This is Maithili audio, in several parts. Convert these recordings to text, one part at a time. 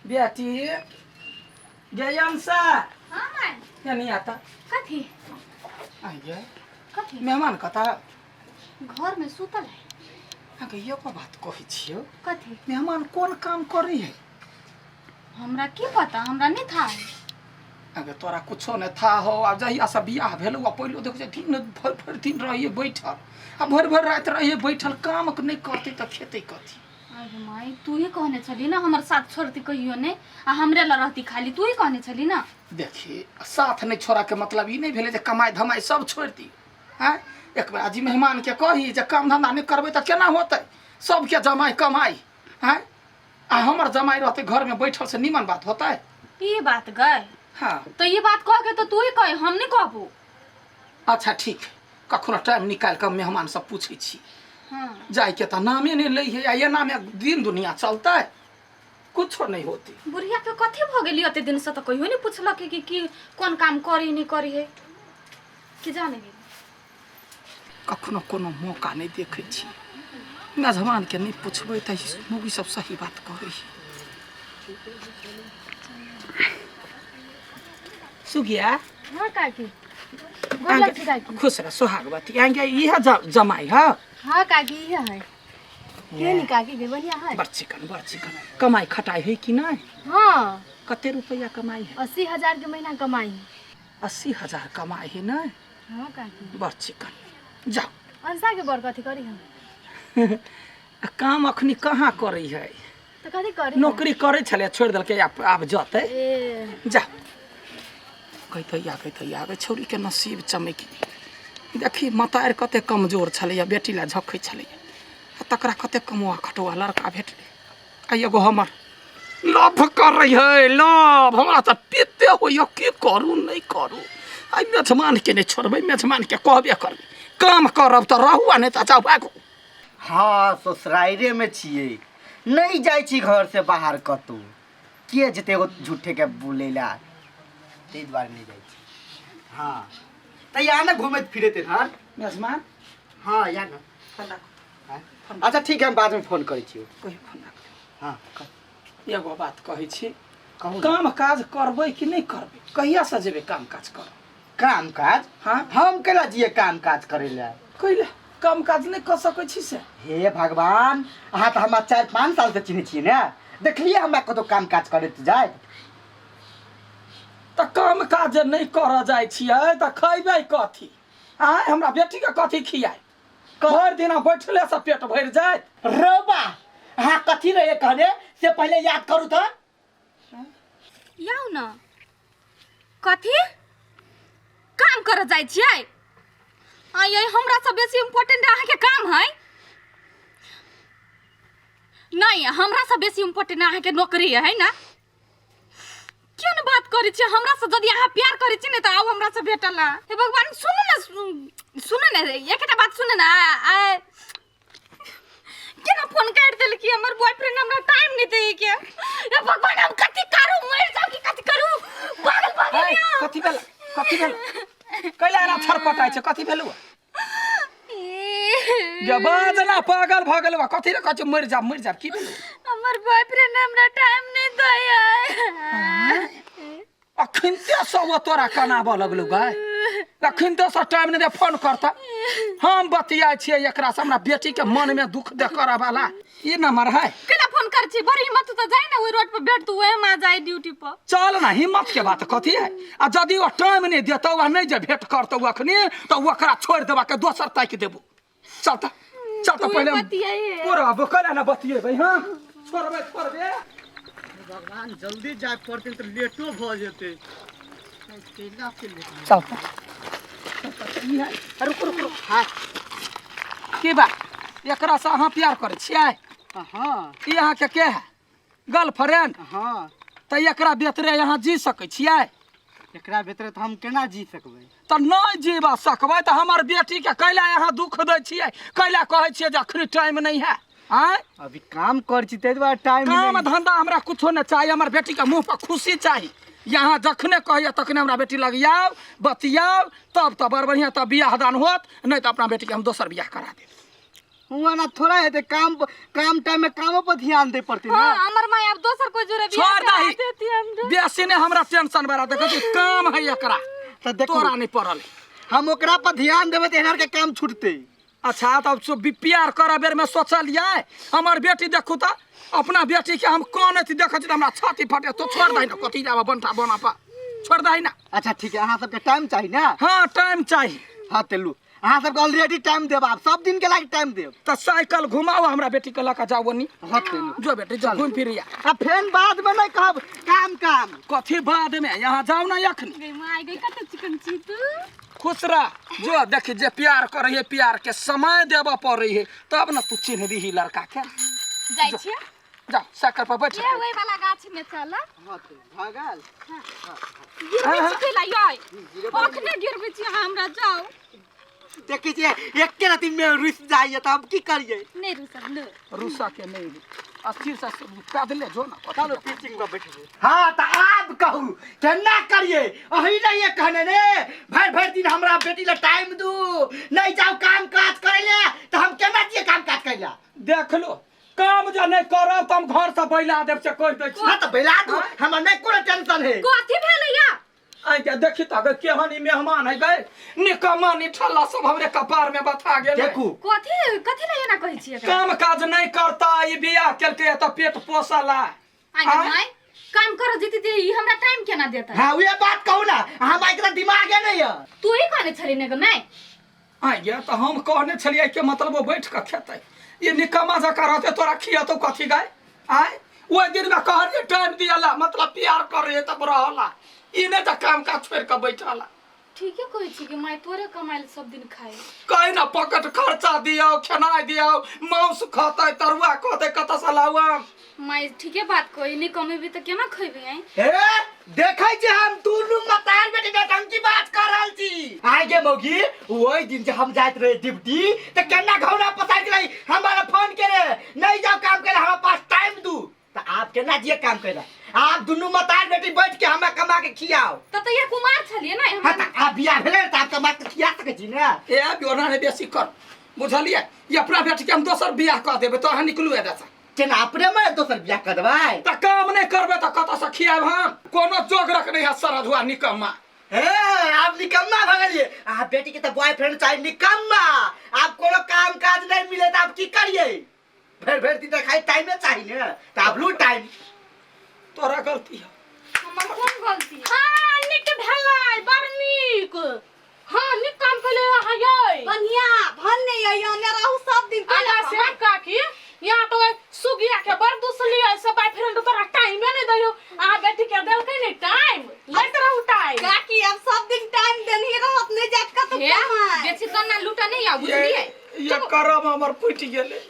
बेटी गे अंशा। हाँ माय। नहीं आता। कथी? आइए। कथी? मेहमान कता? घर में सुतल है। अगे एगो बात कहै छियौ। कथी? मेहमान कोन काम करै है? हमरा की पता, हमरा नहीं था। अगे तोरा कुछो नहि था हो। आब जहिया से बियाह भेलौ आ पहिलो देखै छियै दिन भरि भरि दिन रहियै बैठल आ भरि भरि राति रहियै बैठल, काम नहि करतै तऽ खेतै कथी? अरे माई, तू ही कहने छली ना हमर साथ छोड़ती कहियो नहीं आ हमरे ला रहती खाली, तू ही कहने छली ना। देखी, साथ नहीं छोड़ा के मतलब ई नहीं भेलै जे कमाई धमाई सब छोड़ि दी। आँय, एक बेर अजी मेहमान के कही जे काम धंधा नहीं करबै तऽ केना होतै? सबके जमाई कमाई, आँय, आ हमर जमाई रहतै घर में बैठल से नीमन बात होतै? ई बात गए? हाँ। तो ये बात कह के तो तू ही कह, हम नहीं कहबू। अच्छा ठीक है, कखनो टाइम निकालि कऽ मेहमान सब पूछै छी। हाँ। जाइके तऽ नामे नहि लै है आ एना में दिन दुनिया चलतै, कुछो नहीं होती। बुढ़िया के कथी भऽ गेली? एते दिन से तऽ कहियो नहीं पूछलक कि की कोन काम करी नहीं करी है, कि जाने गेली। कखनो कोनो मौका नहि देखै छी, मेजबानके नहि पुछबै तऽ मौगी सब सही बात कहै है। सुगिया। हाँ काकी, गोर लग छी काकी। खुश रह, सोहागवती। आगे इह जमाई है? हाँ काकी, इह है। के नी काकी के बढ़िया है। बड़ चिकन, बड़ चिकन। कमाई खटाई है कि नहीं? हाँ। कते रुपया कमाई है? 80,000 के महीना कमाई है। 80,000 कमाई है ना? हाँ काकी। बड़ चिकन। जाओ। अंसा के बड़ कथी करी हम? आ काम अखनी कहाँ करै है? तो कथी करी? नौकरी करै छलै, छोड़ि देलकै, आब जतै। ए। जा कहैत या कहैत आगे छौड़ी के नसीब चमकि गेल। देखी मतारि कते कमजोर छलैया, बेटी लए झखै छलैया आ तकरा कते कमौआ खटौआ लड़का भेटलै। आ एगो हमर लव करै है, लव। हमरा तऽ पित्ते होइया, की करू नहि करू। आइ मेजबानके नहि छोड़बै, मेजबानके कहबे करबै, काम करब तऽ रहू आ नहि तऽ जाउ भागू। हाँ, ससुराइरे में छियै, नहीं जाइ छी घर से बाहर कतौ। के जेतै एगो झूठे के बोलै ला, ताहि दुआरे नहीं जाइ छी। हाँ तऽ यहाँ ने घूमैत फिरैत इधर। मेजबान। हाँ, यहाँ ने। फोन राखू। हाँ? अच्छा ठीक है, हम बाद में फोन करै छी। कहियो फोन राखू। हाँ, कह। एगो बात कहै छी। कहू ने। काम काज करबै कि नहि करबै? कहिया से जेबै काम काज करऽ? काम काज? हाँ। हम केला जिए काम काज करै ला? कैला काम काज नहि कऽ सकै छी से? हे भगवान, अहाँ तऽ हमरा 4-5 साल से चिन्है छियै ने, देखलियै हमरा कतौ काम काज करैत जाय? तऽ काम काज जे नहि करऽ जाइ छियै तऽ खैबै कथी? आँय, हमरा बेटीके कथी खियाय? भरि दिना बैठले से पेट भरि जायत? रौबा, अहाँ कथी रहियै कहने से पहिले याद करू तऽ। याउ न, कथी काम करऽ जाइ छियै? आ ये हमरा से बेसी इम्पोर्टेंट अहाँके काम है? नहीं, हमरा से बेसी इम्पोर्टेंट अहाँके नौकरी है ना? क्यों ने बात करै छियै हमरा से? यदि अहाँ प्यार करै छी ने तऽ आउ हमरा से भेटल। हे भगवान, सुनू ने, सुनू ने, एकटा बात सुनू ने। आ केना फोन काटि देलकी? हमर बॉयफ्रेंड हमरा टाइम नहीं दै के। हे भगवान, हम कथी करू? मरि जाऊ कि कथी करू? पागल भऽ गेलियै हम। कथी भेल? कथी भेल? कैला एना छरपटाइ छै? कथी भेलौ? गे बाजना, पागल भऽ गेलौ? कथी रे कहै छै मरि जाब, मरि जाब? की भेलौ? हमर बॉयफ्रेंड हमरा टाइम नहीं दै। अखनते से ओ तोरा कनाबऽ लगलौ गाय? अखनते से टाइम नहि दे, फोन करता, हम बतियाइ छियै एकरा से। हमरा बेटी के मन में दुख दे करऽ वाला ई नंबर है। केना फोन कर छी? बड़ी हिम्मत तऽ जाय ना ओहि रोड पर भेट तू, ओहे में जाय ड्यूटी पर। चल ना, हिम्मत के बात कथी है? आ यदि ओ टाइम नहि देतौ आ नहि जे भेंट करतौ अखनी तऽ ओकरा छोड़ि देबा के दोसर ताकि देबो। चल तऽ, चल तऽ। तू ही पहिले बतियाइहे। तोरा केना ने बतियेबै? हम छोड़बै, छोड़बे। भगवान, जल्दी जाय पड़तै तऽ लेटो भऽ जेतै। चल तऽ, ई है। रुक रुक रुक। हाँ। की बात, एकरा से अहाँ प्यार करै छियै? हाँ। ई अहाँके के है, गर्लफ्रेंड? हाँ। तऽ एकरा बेतरे अहाँ जी सकै छियै? एकरा भीतर तऽ हम केना जी सकबै? तऽ नहि जीवा सकबै तऽ हमर बेटीके कैला अहाँ दुख दै छियै? कैला कहै छियै जे अखनी टाइम नहीं है? आँय, अभी काम कर छी ताहि दुआरे टाइम। काम धंधा हमरा कुछो नहि चाही, हमर बेटीके मुँह पर खुशी चाही। यहाँ जखने कहैया तखने हमरा बेटी लग आउ, बतियाउ, तब तऽ बड़ बढ़िआँ, तब बियाह दान होत, नहि तऽ अपना बेटीके हम दोसर बियाह करा देब। हुआ ना थोड़ा हेतै काम काम टाइम में कामो पर ध्यान दे पड़तै ना। हाँ हमर माय आब दोसर कोई जोरे बियाह छोड़ दही। करा देती हमरा। बेसी ने हमरा टेंशन बड़ा देखै छी काम है एकरा। तऽ देखू तोरा नहीं पड़ल। हम ओकरा पर ध्यान देबै तऽ एनहर के काम छूटतै। अच्छा तब सो प्यार करऽ बेर में सोचलियै हमर बेटी देखू तऽ अपना बेटी के हम कोन अथी देखै छी तऽ हमरा छाती फटे तो छोड़ दही ना कथी जाबऽ बनटा बना पा छोड़ दही ना। अच्छा ठीक है, अहाँ सबके टाइम चाही ना? हाँ टाइम चाही। हाँ ते लू, अहाँ सबके ऑलरेडी टाइम देब, आप सब दिन के लागी टाइम देब। तऽ साइकिल घुमाओ हमरा बेटी के लऽ कऽ जाउ ओनी। हाँ ते लू। जो बेटी जो घूम फिर आ। आ फेन बाद में नहीं कहब काम काम। कथी बाद में, यहाँ जाउ ना अखनी। गई माय गई कते चिकन छी तू। खुश रह, जो देखी जे प्यार करे है प्यार के समय देबऽ पड़े है तब न तू चिन्हबी लड़का के। जाइ छियै। जा साइकिल पर बैठ। ये ओहि वाला गाछ में चल। हाँ ते भगल। गिरबै छी कैला यै? अखने गिरबै छी अहाँ हमरा जाउ। देखै छियै एके राति में रुसि जाइए तऽ हम की करियै? नहि रुसब लो। रुसा के नहि अस्थिर से पैदले जो ना। चलो पिचिंग पर बैठबै। हाँ तऽ आब कहू केना करियै? अही नहीं ये कहने ने भरि भरि दिन हमरा बेटी ला टाइम दू, नहीं जाओ काम काज करै ले तऽ हम केना जियै काम काज करै ला? देख लो काम जे नहीं करब तऽ हम घर से बैला देब से कहि दै छी। हाँ तऽ बैला दू, हमरा नहीं कोनो टेंशन है। कथी भेलै या? आइ के देखी तऽ गे केहन ई मेहमान है गे, निकम्मा निठल्ला सब हमरे कपार में बथा गेल। देखू कथी कथी ला एना कहै छियै एकरा? काम काज नहीं करता, ई बियाह केलकै तऽ पेट पोसला। आइ गे माय काम कर जेती ते ई हमरा टाइम केना देता? हाँ उहे बात कहू ना, हमरा एकरा दिमागे नहीं है। तू ही कहने छली ने गे माय? आइ गे तऽ हम कहने छलियै के मतलब ओ बैठ कऽ खेतै, ई निकम्मा जकाँ रहतै तोरा खियतौ कथी गाय? आइ ओहि दिन में कहलियै टाइम दियला मतलब प्यार करे तब रहला, ई नहीं तऽ काम काज छोड़ि कऽ बैठला। ठीके कहै छी कि माय तोरे कमाइल सब दिन खाए। कहि ना पॉकेट खर्चा दियौ, खेनाइ दियौ, मांस खतै तरुआ खतै कतऽ से लाउ हम? माय ठीके बात कहै, नहि कमेबी तऽ केना खैबी आइ? हे देखै छी हम दुनू मतार बेटी नौटंकी बात कर रहल छी। आइ गे मौगी ओहि दिन जे हम जाइत रहे ड्यूटी तऽ केना घौरा पसारि गेलै, हमरा फोन केले नहीं जाओ काम करे हमरा पास टाइम दू, तऽ आप केना जिए काम करे? आप दुनू मतार बेटी बैठ के हमरा कमा के खियाओ। तऽ तैया कुमार छलियै ने हाँ तऽ आप बियाह भेलै तऽ आप कमा के खिया सकै छी ने। ए बेना नहि बेसी कर बुझलियै, ई अपना बेटी के हम दोसर बियाह कऽ देबै तऽ अहाँ निकलू एतऽसँ। केना अपने में दोसर बियाह कऽ देबै? तऽ काम नहि करबै तऽ कतऽसँ खियाएब हम? कोनो जोगरक नहि है सरधुआ निकम्मा। हे आप निकम्मा भऽ गेलियै, अहाँ बेटी के तऽ बॉयफ्रेंड चाही निकम्मा, आप कोनो काम काज नहीं मिले तऽ आप की करियै? भरि भरि दिन तऽ खाली टाइमे चाही ने, तऽ आप लू टाइम। तोरा गलती है। हमर कोन गलती? हाँ नीक भेलै, बड़ नीक। हाँ नीक काम केले अहाँ यै। बढ़िया भल नहीं है यहाँ रहू सब दिन। आगा से काकी यहाँ तो सुगिया के बड़ दुसलियै से बॉयफ्रेंड तोरा टाइमे नहीं दैयो, अहाँ बेटी के देलकै नहीं टाइम, लैत रहू टाइम। काकी अब सब दिन टाइम देनही रहत नहीं जात कतौ कमाय। बेसी गन्ना लूटा नहीं आउ बुझलियै? ये करम हमर फूटि गेलै।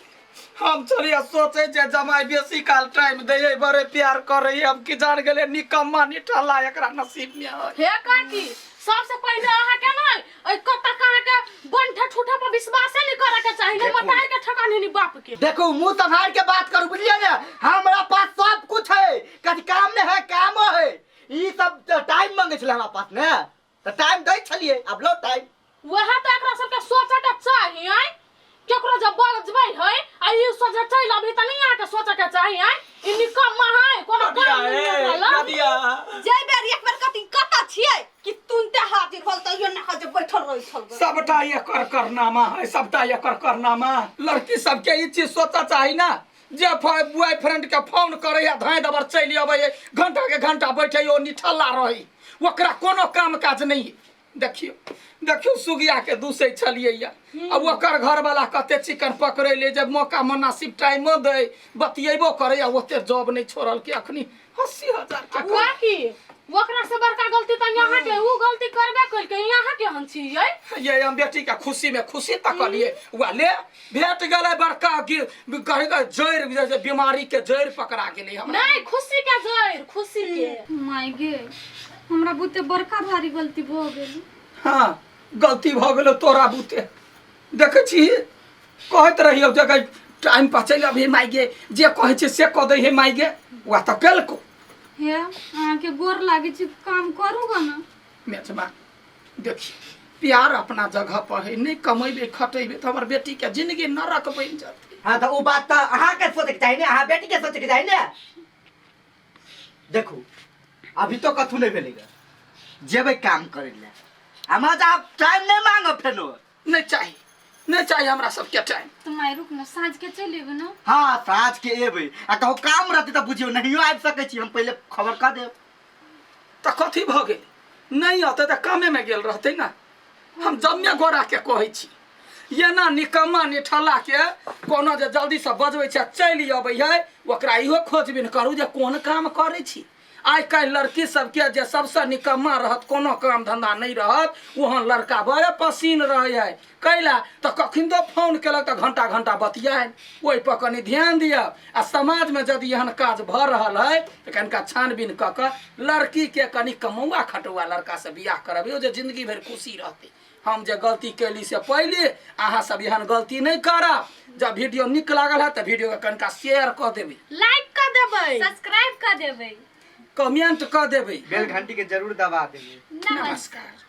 हम चलिए सोचे जे जमाई बेसी काल टाइम दैयै बड़े प्यार करै, हम की जान गेलै निकम्मा निठल्ला एकरा नसीब में है। हे काकी सबसे पहले अहाँ के ने ओइ कतक अहाँ के बंठा ठूठा पर विश्वासे नहीं करे के चाही, नहीं मतार के ठकानी नहीं बाप के। देखू मुंह सम्हार के बात करू बुझलियै ने, हमरा पास सब कुछ है, कथी काम नहीं है कामो है, ई सब टाइम मांगे छलै हमरा पास ने तऽ टाइम दै छलियै, आब लो टाइम। वएह तऽ एकरा सबके सोचे के चाही आइ, केकरो जब बजबै है आ ई सोचे चलि अभी तऽ नहीं अहाँके सोचे के चाही आइ, ई निकम्मा है कोनो काम नहीं एकरा लग। जय बेर एक बेर कथी कतऽ छियै कि तुनते हाजिर होल तैयो ना हाजिर बैठल रहै छल। सबटा एकर करनामा है, सबटा एकर करनामा। लड़की सबके ई चीज सोचऽ चाही ना जे बॉयफ्रेंड के फोन करे या धाय दबर चलि अबै है, घंटा के घंटा बैठे ओ निठल्ला रहै, ओकरा कोनो काम काज नहीं है। देखियो देखियो सुगिया के दूसै छलियै या आ ओकर घरवाला कते चिकन पकड़ैले जे मौका मुनासिब टाइमो दै बतियेबो करे आ ओते जॉब नहीं छोड़ल के अखनी 80,000 के हुआ की ओकरा से बड़का गलती तऽ यहाँ के ऊ गलती करबे कलकै, यहाँ के हम छियै। ये हम बेटी के खुशी में खुशी तकलियै वा ले भेट गेलै बड़का कहे के जड़ि जैसे बीमारी के जड़ि पकड़ा गेलै हमरा। नहीं खुशी के जड़ि खुशी के। माय गे हमरा बुते बड़का भारी गलती भऽ गेल। हाँ गलती भऽ गेलै तोरा बुते, देखै छी कहैत रहियौ जे गई टाइम पर चलि अबही माय गे, जे कहै छै से कऽ दै हे माय गे, वएह तऽ केलको। हे अहाँके गोर लागै छी, काम करू ग ना। मेचबा देखी प्यार अपना जगह पर है, नहि कमेबै खटेबै तऽ हमर बेटीके जिंदगी नरक बनि जेतै। हाँ, तो उ बात तो अहाँ के सोचे के चाही ने, अहाँ बेटी के सोचे के चाही ने। देखू अभी तो कथू नहीं भेलेगा, जेबै काम करे ले, हमरा तऽ आब टाइम नहीं मांगब फेनो। नहि चाही, नहि चाही हमरा सबके टाइम। तऽ माय रुक ने, साँझ के चलि एबै ने। हाँ साँझ के एबै, आ कहो काम रहतै तऽ बुझियौ नहियो आबि सकै छी, हम पहिले खबर कऽ देब। तऽ कथी भऽ गेल, नहि अतै तऽ कामेमे गेल रहतै ने। हम जम्मे गोराके कहै छी, एना निकम्मा निठल्लाके कोनो जे जल्दीसँ बजबै छै आ चलि अबै है, ओकरा इहो खोजबीन करू जे कोन काम करै छी। आइ काल्हि लड़की सबके जे सबसँ निकम्मा रहत, कोनो काम धंधा नहि रहत, ओहन लड़का बड़े पसीन रहै है। कैला तऽ कखन फोन केलक तऽ घंटा घंटा बतियायल, ओहिपर कनि ध्यान दिअ। आ समाजमे यदि एहन काज भऽ रहल है तऽ कनिका छानबीन कऽ कऽ लड़कीके कनि कमौआ खटौआ लड़कासँ बियाह करबियौ जे जिंदगी भरि खुशी रहतै। हम जे गलती कैली से पहिले, अहाँ सब एहन गलती नहि करब। जब वीडियो नीक लागल है तऽ वीडियोके कनिका शेयर कऽ देबै, लाइक कऽ देबै, सब्सक्राइब कऽ देबै, कमेंट कऽ देबै, बेल घंटी के जरूर दबा देबै। नमस्कार।